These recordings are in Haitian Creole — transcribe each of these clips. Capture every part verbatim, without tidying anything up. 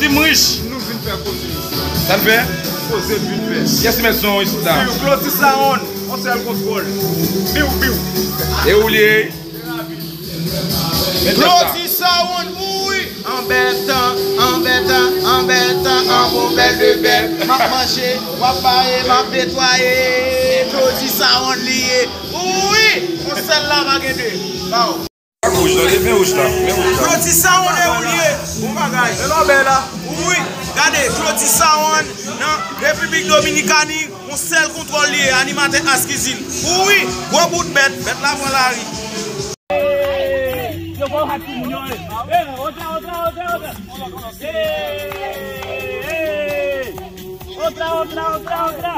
M rich. Nou vin fè koze isi. Sa n fè? Koze n vin fè. Kiyès ki mèt son isit la? Biw, Claudy Sound, yon sèl kontwòl. Biw, biw. E ou li ye? Claudy Sound, wi. Anbètan, anbètan, anbètan, an bon bèl de bèl. M ap manje, w ap bare, m ap netwaye. Claudy Sound li ye. Wi, yon sèl la pa gen de. Baw. Wouj la, li vin wouj la, vin wouj la. Claudy Sound e ou li ye. Bon bagay. E lò bèl la. Wi, gade, Claudy Sound nan Repiblik Dominikani, yon sèl kontwòl li ye, animatè Askizin. Wi, gwo bout bèt, bèt la pran lari. Yo, bon, hat pou moun yo, eh. Eh, otra, otra, otra, otra. Eh, eh. Otra, otra, otra, otra.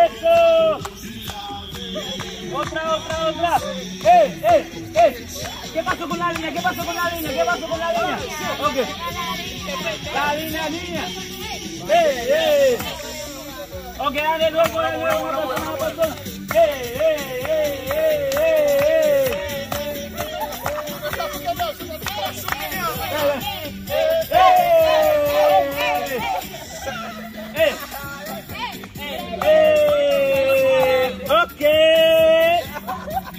Eso. Otra, otra, otra. Ey, ey, ey. ¿Qué pasó con la línea? ¿Qué pasó con la línea? ¿Qué pasó con la línea? Ok. La línea, niña. Ey, ey. Ok, dale, luego, dale, luego, una persona, una persona. Ey, ey, ey, ey, ey, ey. Ey, ey, ey, ey. Ey. Ey. Ok.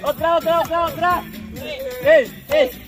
Otra, otra, otra, otra. Ey, ey.